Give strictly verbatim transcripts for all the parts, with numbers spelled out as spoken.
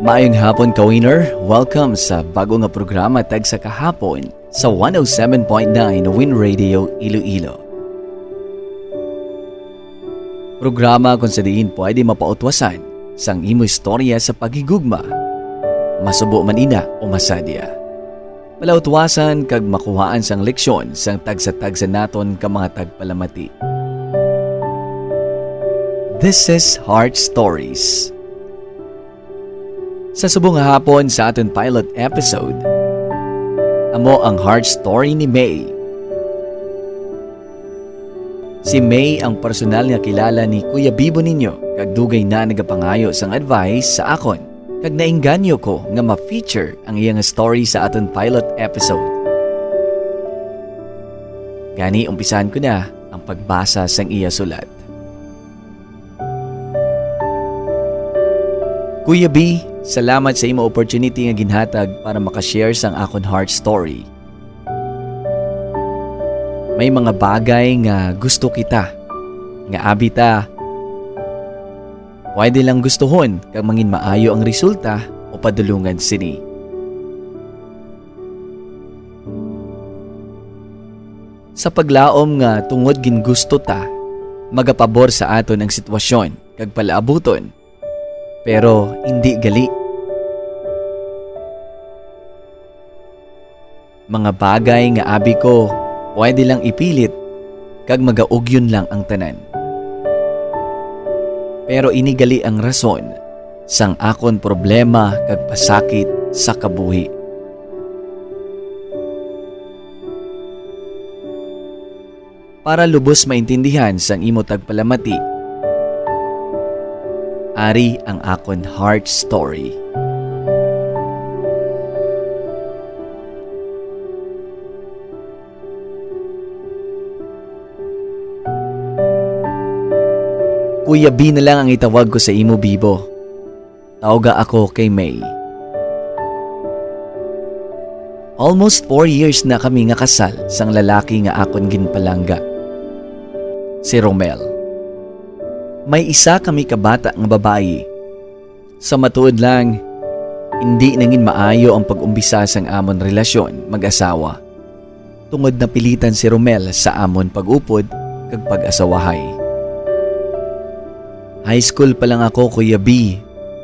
Maayong hapon, ka-winner. Welcome sa bago nga programa, Tagsa Kahapon, sa one oh seven point nine Win Radio Iloilo. Programa kung sa diin pwede mapautwasan sang imo istorya sa paghigugma, masubo man ina o masadya. Palautwasan kag makuhaan sang leksyon sang tagsa-tagsa naton ka mga tagpalamati. This is Heart Stories. Sa subong nga hapon sa aton pilot episode, amo ang heart story ni May. Si May ang personal nga kilala ni Kuya Bibo ninyo, kag dugay na nagapangayo sang advice sa akon, kag nainganyo ko nga ma-feature ang iya nga story sa aton pilot episode. Gani, umpisahan ko na ang pagbasa sang iya sulat. Kuya B, salamat sa imo opportunity nga ginhatag para makashare sang akon heart story. May mga bagay nga gusto kita nga abi ta pwede lang gustuhon kag mangin maayo ang resulta o padulungan sini. Sa paglaom nga tungod gingusto ta, magapabor sa aton ang sitwasyon kag palaabuton, pero indi gali. Mga bagay nga abi ko, pwede lang ipilit, kag magaugyon lang ang tanan. Pero ini gali ang rason sang akon problema kag pasakit sa kabuhi. Para lubos maintindihan sang imo tagpalamati, ari ang akon heart story. Kuya B na lang ang itawag ko sa imo, Bibo. Tawga ako kay May. Almost four years na kami nga kasal sang lalaki nga akon ginpalangga, si Romel. May isa kami ka bata nga babayi. Sa matuod lang, indi nangin maayo ang pag-umpisa sang amon relasyon mag-asawa, tungod napilitan si Romel sa amon pag-upod kag pag-asawahay. High school pa lang ako, Kuya B,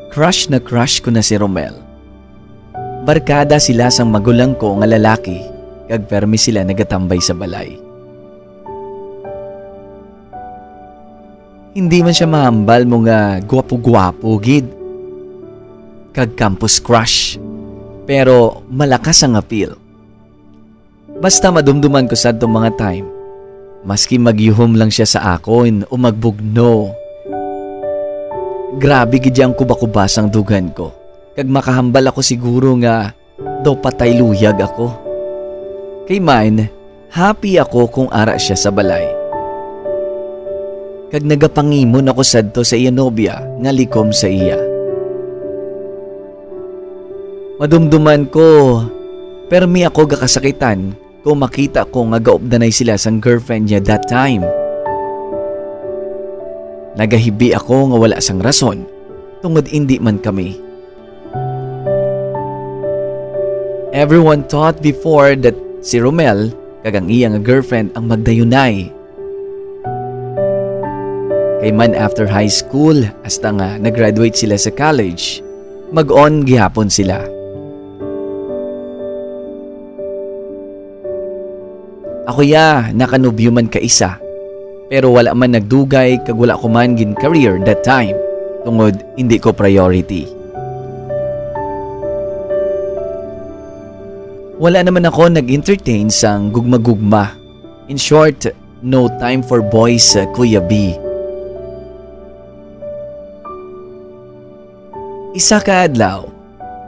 crush na crush ko na si Romel. Barkada sila sang magulang ko nga lalaki, kag permi sila nagatambay sa balay. Hindi man siya mahambal mo nga gwapo-gwapo gid kag campus crush, pero malakas ang appeal. Basta madumduman ko sadto mga time, maski magyuhom lang siya sa akon o magbugno. Grabe gid ang kuba-kuba sang dughan ko, kag makahambal ako siguro nga daw patay luyag ako. Kay man, happy ako kung ara sia sa balay. Kag nagapangimon ako sadto sa iya nobya nga likom sa iya. Madumduman ko, permi ako gakasakitan kung makita ko nga gaupdanay sila sang girlfriend niya that time. Nagahibi ako nga wala sang rason, tungod indi man kami. Everyone thought before that si Romel kag ang iya nga girlfriend ang magdayunay. Kay man after high school, hasta nga nag-graduate sila sa college, mag-on gihapon sila. Ako ya, nakanubyo man ka isa, pero wala man nagdugay kag wala ko man gin-career that time, tungod indi ko priority. Wala naman ako nag-entertain sang gugma-gugma. In short, no time for boys, uh, Kuya B. Isa ka adlaw,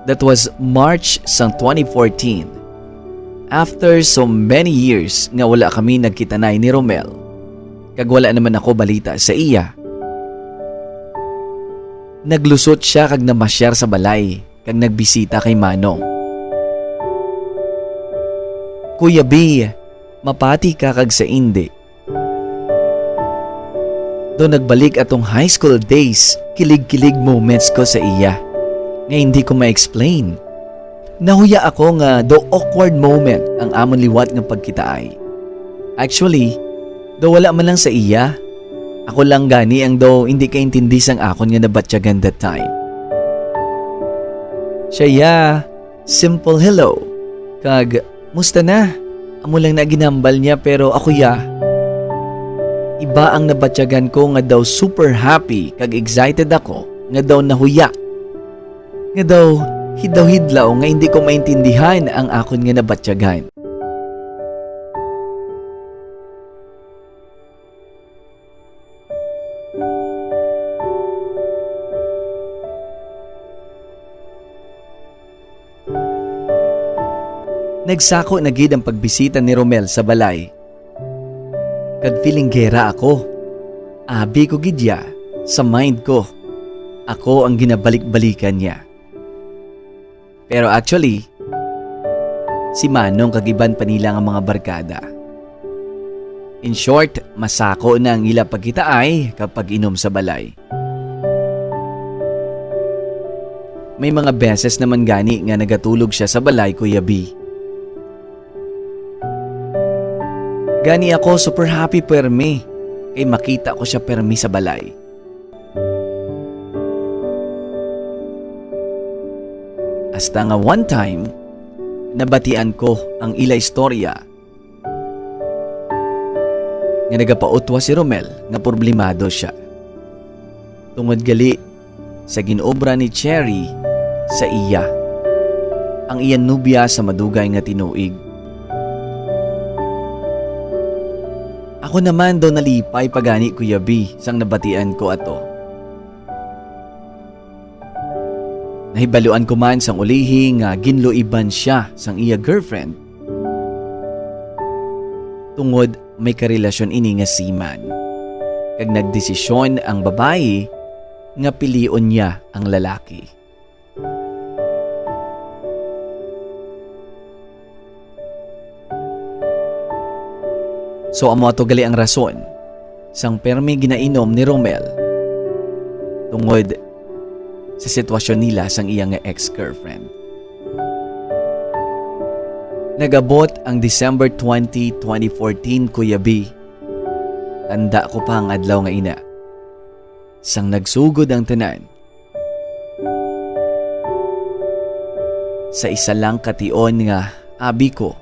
that was March sang twenty fourteen, after so many years nga wala kami nagkitanay ni Romel, kag wala naman ako balita sa iya, naglusot siya kag namasyar sa balay kag nagbisita kay Manong. Kuya B, mapati ka kag sa indi. Do nagbalik atong high school days, kilig-kilig moments ko sa iya. nga hindi ko ma-explain. Nahuya ako nga daw awkward moment ang amon liwat nga pagkitaay. Actually, daw wala man lang sa iya. Ako lang gani ang daw hindi kaintindi sang akon nga nabatyagan that time. Siya iya, simple hello, kag "Musta na?" Amo lang na ginhambal niya, pero ako ya, iba ang nabatyagan ko nga daw super happy kag excited ako nga daw nahuya, nga daw hidlaw-hidlaw nga hindi ko maintindihan ang akon nga nabatyagan. Nagsako na gid ang pagbisita ni Romel sa balay. Kag feeling gera ako. Abi ko gid ya, sa mind ko, ako ang ginabalik-balikan niya. Pero actually, si Manong kag iban pa nila nga mga barkada. In short, masako na ang ila pagkitaay kag pag-inom sa balay. May mga beses naman gani nga nagatulog siya sa balay, Kuya B. Gani ako super happy permi kay makita ko siya permi sa balay. Hasta nga one time, nabatian ko ang ila istorya nga nagapautwa si Romel nga problemado sia. Tungod gali sa gin-obra ni Cherry sa iya, ang iya nobya sa madugay nga tinuig. Ako naman daw nalipay pa gani, Kuya B, sang nabatian ko ato. Nahibaluan ko man sang ulihi nga ginluiban sia sang iya girlfriend tungod may karelasyon ini nga seaman, kag nagdesisyon ang babayi nga pilion niya ang lalaki. So, amo ato gali ang rason sang permi ginainom ni Romel tungod sa sitwasyon nila sang iya nga ex-girlfriend. Nag-abot ang December twenty, twenty fourteen, Kuya B. Tanda ko pa ang adlaw nga ina. Sang nagsugod ang tanan, sa isa lang ka tion nga abi ko,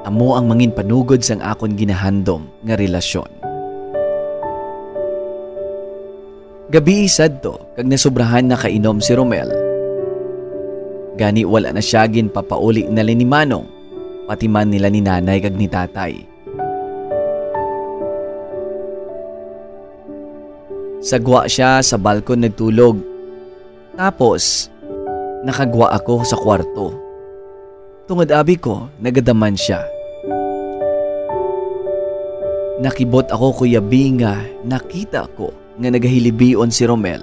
amo ang mangin panugod sang akon ginahandom nga relasyon. Gabii sadto kag nasobrahan na kainom si Romel. Gani wala na sia ginpapauli nila ni Manong, pati man nila ni Nanay kag ni Tatay. Sa gwa sia sa balkon nagtulog. Tapos, nakagwa ako sa kwarto. Tungod abi ko, nagadaman sia. Nakibot ako, Kuya B, nga nakita ko nga nagahilibion si Romel.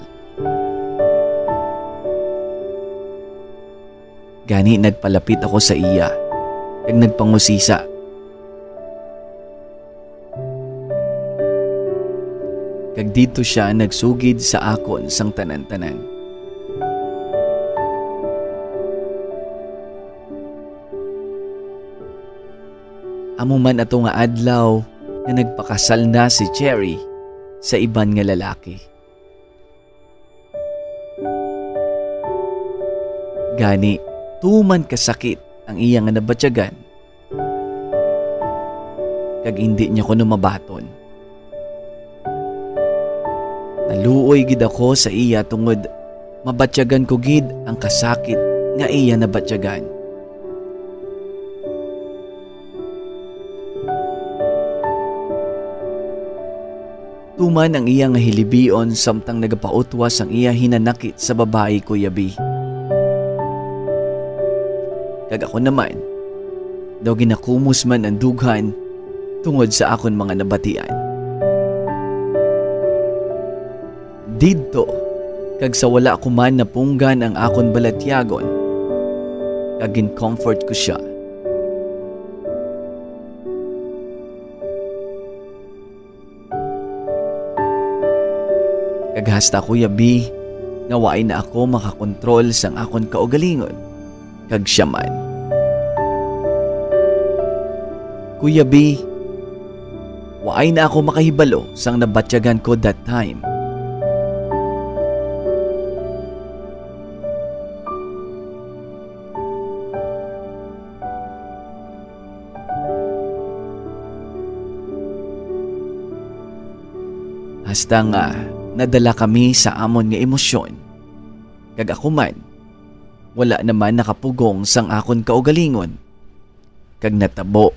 Gani nagpalapit ako sa iya kag nagpangusisa. Kag didto sia nagsugid sa akon sang tanan-tanan. Amo man ato nga adlaw nga nagpakasal na si Cherry sa iban nga lalaki. Gani, tuman kasakit ang iya nga nabatyagan, kag indi niya kuno mabaton. Naluoy gid ako sa iya tungod mabatyagan ko gid ang kasakit nga iya nabatyagan. Tuman ang iya nga hilibion samtang nagapautwas ang iya hinanakit sa babayi, Kuya B. Kag ako naman, daw ginakumos man ang dughan tungod sa akon mga nabatian. Didto, kag sa wala ko man napunggan ang akon balatyagon, kag gin-comfort ko sia. Kag hasta, Kuya B, nga waay na ako makakontrol sang akon kaugalingon, kag siya man. Kuya B, waay na ako makahibalo sang nabatyagan ko that time. Hasta nga nadala kami sa amon nga emosyon, kag ako man, wala naman nakapugong sang akon kaugalingon, kag natabo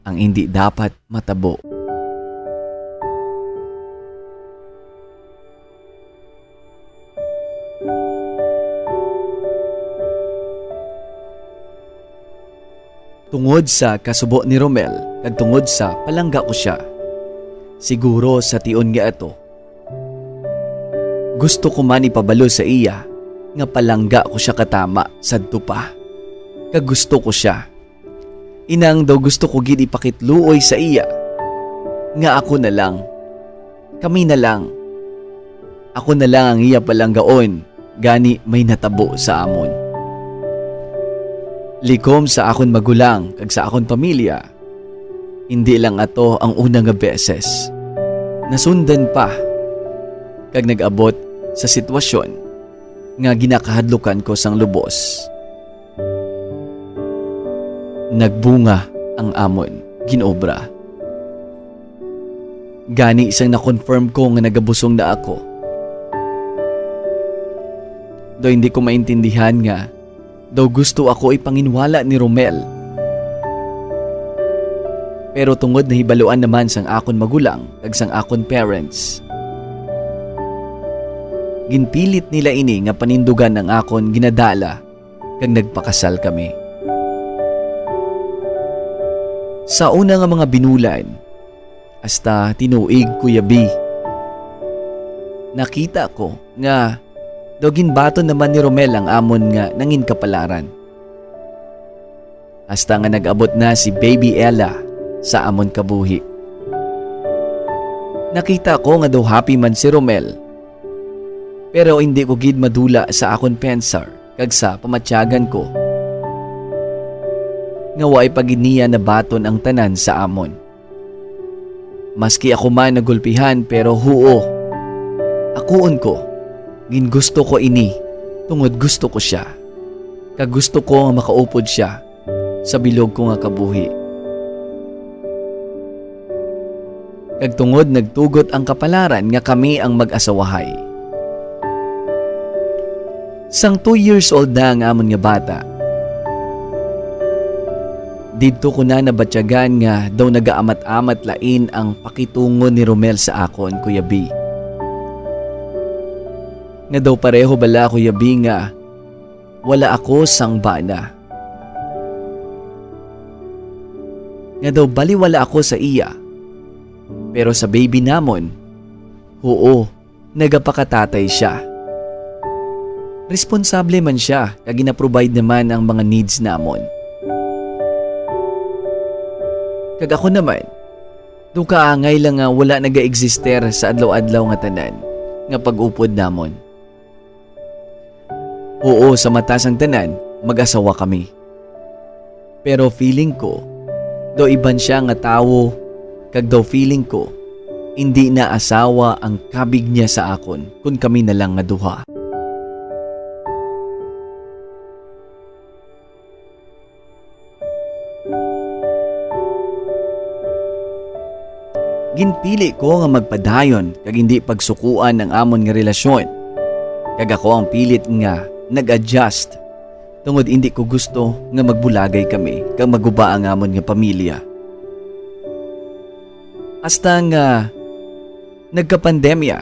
ang indi dapat matabo. Tungod sa kasubo ni Romel kag tungod sa palangga ko sia, siguro sa tion nga ato, gusto ko man ipabalo sa iya nga palangga ko sia katama sadto pa, kag gusto ko sia. Inang daw gusto ko gid ipakitluoy sa iya nga ako na lang, kami na lang. Ako na lang ang iya palanggaon, gani may natabo sa amon. Likom sa akon magulang kag sa akon pamilya, indi lang ato ang una nga beses. Nasundan pa, kag nag-abot sa sitwasyon nga ginakahadlukan ko sang lubos. Nagbunga ang amon ginobra. Gani, sang na-confirm ko nga nagabusong na ako, daw hindi ko maintindihan nga daw gusto ako ipanginwala ni Romel. Pero tungod nahibaluan naman sang akon magulang kag sang akon parents, ginpilit nila ini nga panindugan ang akon ginadala, kag nagpakasal kami. Sa una nga mga binulan, hasta tinuig, Kuya B, nakita ko nga daw ginbaton naman ni Romel ang amon nga nangin kapalaran. Hasta nga nag-abot na si Baby Ella sa amon kabuhi. Nakita ko nga daw happy man si Romel, pero hindi ko gid madula sa akon pensar kag sa pamatyagan ko nga waay pa gid niya nabaton ang tanan sa amon. Maski ako man nagulpihan, pero huo, akuon ko, gingusto ko ini tungod gusto ko sia, kag gusto ko nga makaupod sia sa bilog ko nga kabuhi. Kag tungod nagtugot ang kapalaran nga kami ang mag-asawahay. Sang two years old na ang amon nga bata, didto ko na nabatyagan nga daw nagaamat-amat lain ang pakitungo ni Romel sa akon, Kuya B. Nga daw pareho bala, Kuya B, nga wala ako sang bana. Nga daw baliwala ako sa iya. Pero sa baby namon, huo, nagapakatatay sia. Responsable man sia kag gina-provide naman ang mga needs namon. Kag ako naman, daw kaangay lang nga wala naga-eksister sa adlaw-adlaw nga tanan nga pag-upod namon. Oo, sa mata sang tanan, mag-asawa kami. Pero feeling ko, daw iban sia nga tawo, kag daw feeling ko, indi na asawa ang kabig niya sa akon kon kami na lang nga duha. Ginpili ko nga magpadayon kag indi pagsukoan ang amon nga relasyon. Kag ako ang pilit nga nag-adjust, tungod indi ko gusto nga magbulagay kami kag maguba ang amon nga pamilya. Hasta nga nagkapandemya,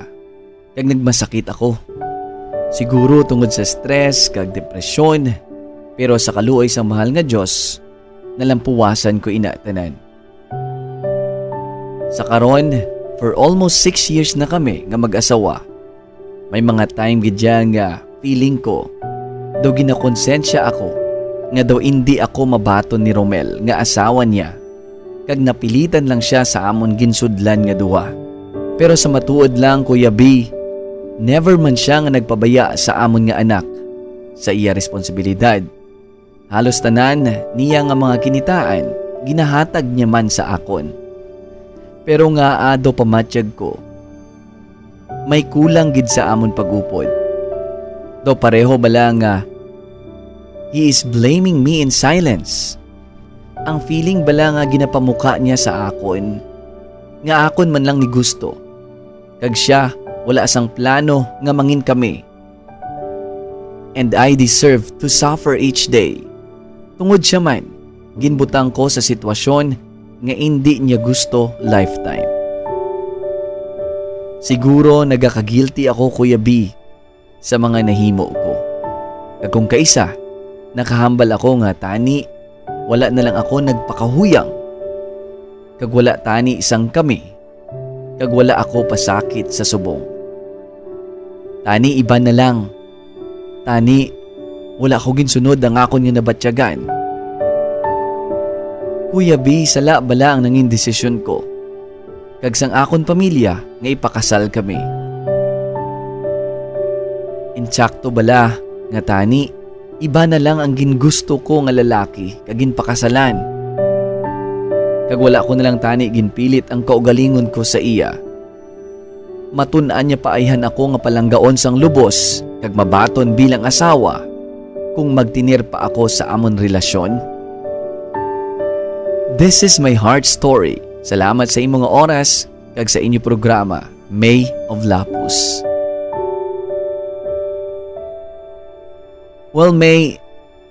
kag nagmasakit ako. Siguro tungod sa stress kag depresyon, pero sa kaluoy sang mahal nga Dios, nalampuwasan ko ina tanan. Sa karon, for almost six years na kami nga mag-asawa. May mga time gid ya nga feeling ko, daw ginakonsensya ako nga daw indi ako mabaton ni Romel nga asawa niya, kag napilitan lang sia sa amon ginsudlan nga duha. Pero sa matuod lang, Kuya B, Never man sia nga nagpabaya sa amon nga anak sa iya responsibilidad. Halos tanan niya nga mga kinitaan ginahatag niya man sa akon. Pero ngaa daw pamatyag ko, may kulang gid sa amon pag-upod? Daw pareho bala nga he is blaming me in silence? Ang feeling bala nga ginapamukha niya sa akon nga akon man lang ni gusto, kag sia wala sang plano nga mangin kami. And I deserve to suffer each day. Tungod siya man, ginbutang ko sa sitwasyon nga indi niya gusto lifetime. Siguro nagakagilty ako, Kuya B, sa mga nahimo ko. Kag kung kaisa, nakahambal ako nga tani wala na lang ako nagpakahuyang, kag wala tani sang kami, kag wala ako pasakit sa subong. Tani iban na lang. Tani, wala ko ginsunod ang akon nga nabatyagan. Kuya B, sala bala ang nangin desisyon ko kag sang akon pamilya nga ipakasal kami? Insakto bala nga tani iba na lang ang gingusto ko nga lalaki kag ginpakasalan, kag wala ko na lang tani ginpilit ang kaugalingon ko sa iya? Matun-an niya paayhan ako nga palanggaon sang lubos kag mabaton bilang asawa kung magtinir pa ako sa amon relasyon? This is my heart story. Salamat sa imo nga oras kag sa inyo programa, May of Lapus. Well, May,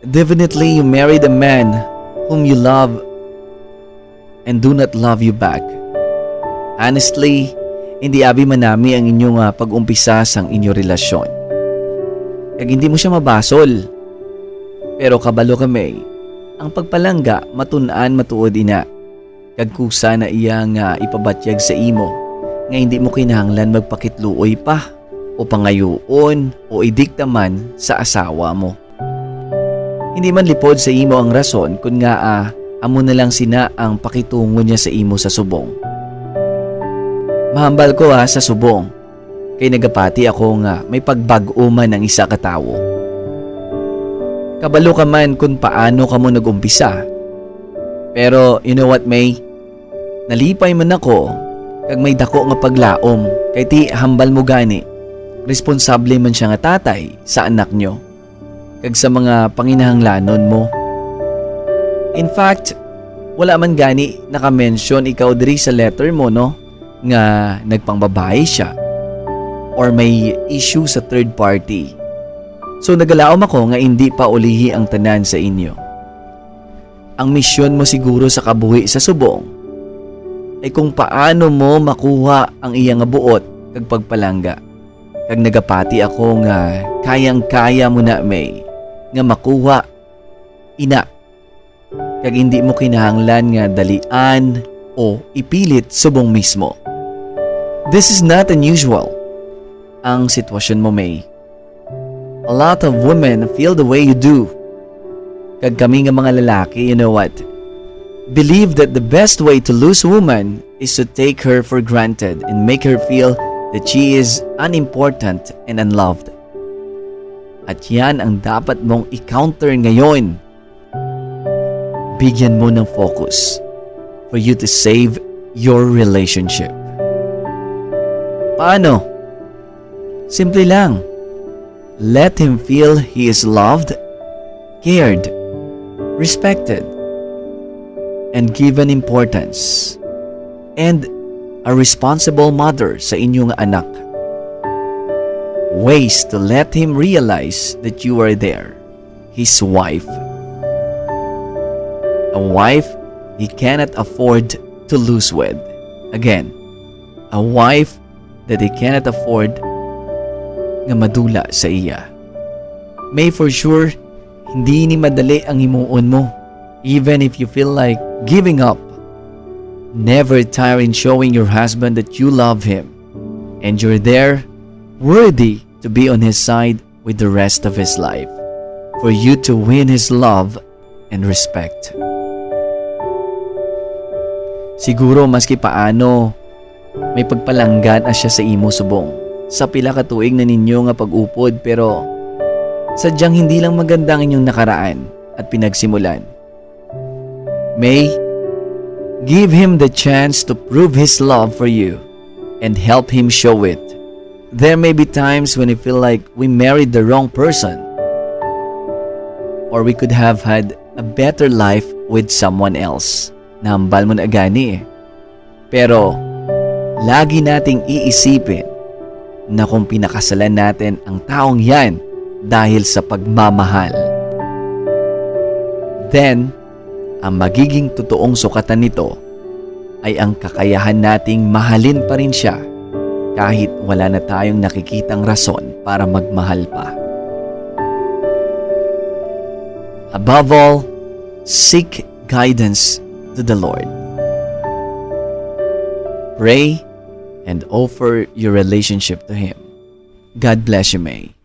definitely you married a man whom you love and do not love you back. Honestly, hindi abi manami ang inyo nga pag-umpisa sang inyo relasyon. Kag hindi mo siya mabasol. Pero kabalo ka, May, ang pagpalangga matun-an matuod ina. Kag kusa na iya nga ipabatyag sa imo nga hindi mo kinahanglan magpakitluoy pa o pangayuon o idikta man sa asawa mo. Hindi man lipod sa imo ang rason kon ngaa amo na lang sina ang pakitungo niya sa imo sa subong. Mahambal ko, ha, sa subong, kay nagapati ako nga may pagbag-o man ang isa ka tawo. Kabalo ka man kon paano kamo nag-umpisa. Pero you know what, May? Nalipay man ako kag may daku nga paglaom, kay ti hambal mo gani, responsable man sia nga tatay sa anak niyo kag sa mga panginahanglanon mo. In fact, wala man gani naka-mention ikaw diri sa letter mo, no, nga nagpangbabayi sia or may issue sa third party. So, nagalaom ako nga indi pa ulihi ang tanan sa inyo. Ang misyon mo siguro sa kabuhi sa subong ay kung paano mo makuha ang iya nga buot kag pagpalangga. Kag nagapati ako nga kayang-kaya mo na, May, nga makuha ina, kag indi mo kinahanglan nga dalian o ipilit subong mismo. This is not unusual ang sitwasyon mo, May. A lot of women feel the way you do. Kag kami nga mga lalaki, you know what? Believe that the best way to lose a woman is to take her for granted and make her feel that she is unimportant and unloved. At yan ang dapat mong i-counter ngayon. Bigyan mo ng focus for you to save your relationship. Paano? Simple lang. Let him feel he is loved, cared, respected, and given importance, and a responsible mother sa inyong anak. Ways to let him realize that you are there, his wife. A wife he cannot afford to lose with. Again, a wife that he cannot afford nga madula sa iya. May, for sure, hindi ni madali ang himuon mo. Even if you feel like giving up, never tire in showing your husband that you love him and you're there, worthy to be on his side with the rest of his life, for you to win his love and respect. Siguro maski paano, may pagpalangga na siya sa imo subong. sa pila ka tuig na ninyo nga pag-upod, pero sadyang hindi lang maganda ang inyong nakaraan at pinagsimulan. May, give him the chance to prove his love for you and help him show it. There may be times when we feel like we married the wrong person, or we could have had a better life with someone else. Nahambal mo na gani eh. Pero lagi nating iisipin na kung pinakasalan natin ang taong yan dahil sa pagmamahal, then ang magiging totoong sukatan nito ay ang kakayahan nating mahalin pa rin siya kahit wala na tayong nakikitang rason para magmahal pa. Above all, seek guidance to the Lord. Pray and offer your relationship to Him. God bless you, May.